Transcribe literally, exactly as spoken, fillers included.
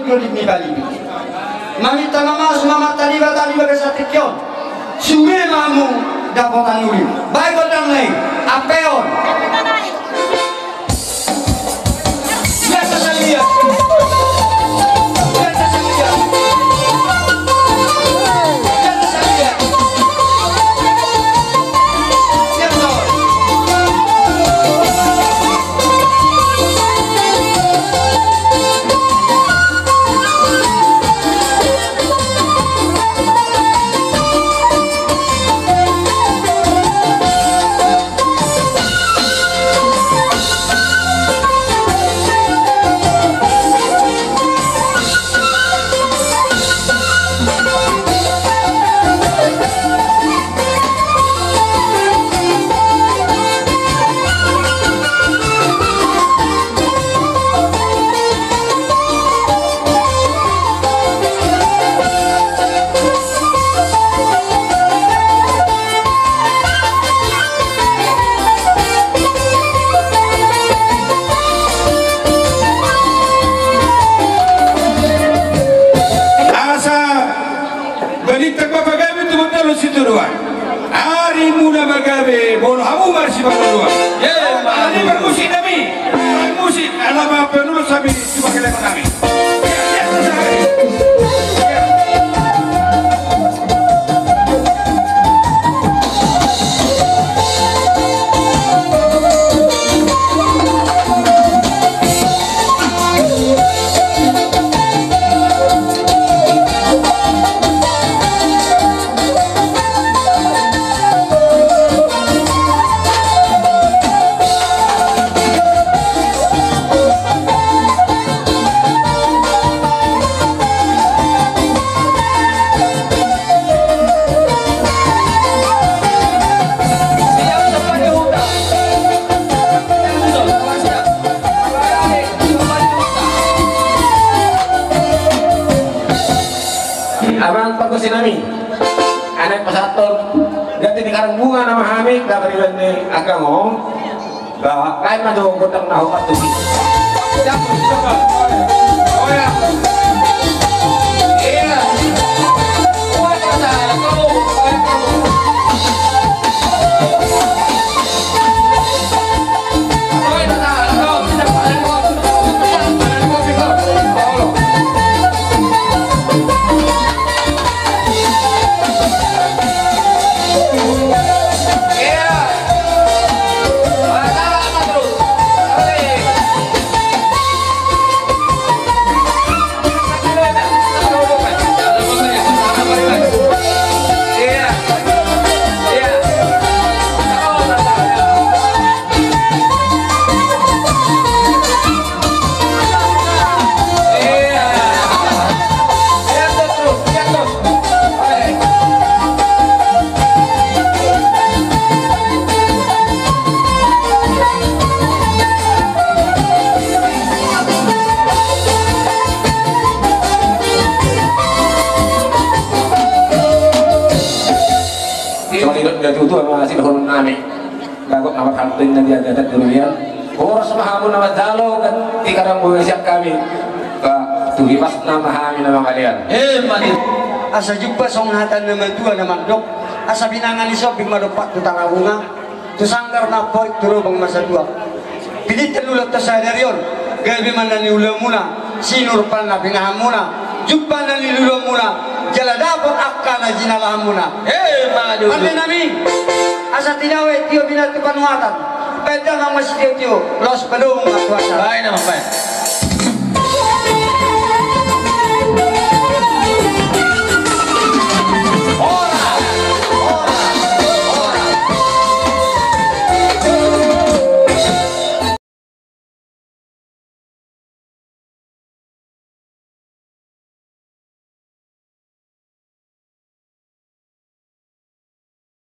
Godit ni palibi. Maminta ma mamasu ma Amanta Debata di bagasan tingki on. Sude ma hamu dapotan uli. Baen gondang na i. Ampe on. Biasa saja. Biasa saja. Biasa saja. Biasa. Asa balintang ma pagabe tu Bondolan Sitorus. Arimuna ma gabe, molo hamu marsipangaluan. Ye, ala ni parmusik nami. Parmusik, ala ma panulos hami, cuma kelepan nami. Amang panggosi nami, anak pasahathon ganti ni karang bunga nama hami, dapat di angka on. Ba, lain ma do gondang na hupatusi. Cuma tidak, tidak tutu sama si dahulu nami. Bagot nama kantin na dia gadat demikian. Boras ma hamu na manjalo kan, di karang bunga siap hami. Ba, tu hipas nama hami na mangalean. Eh, mani. Asa jumpa songon hata na matua na mandok. Asa binanga ni sombing ma dompak tu tangabunga. Tu sanggar ma amporik tu lobang ma satua. Pinangido ni ulaon tu sadari on. Gabe ma na niula muna. Sinur panna pinahan muna, jumpa na niluluan muna, jala dapot angka na jinalahan muna. He, madu. Pande nami, asa tinawe tio bina tu panuatan, baen damang ma sitio-tio, laos padomu ma tu asa. Baen nama, baen.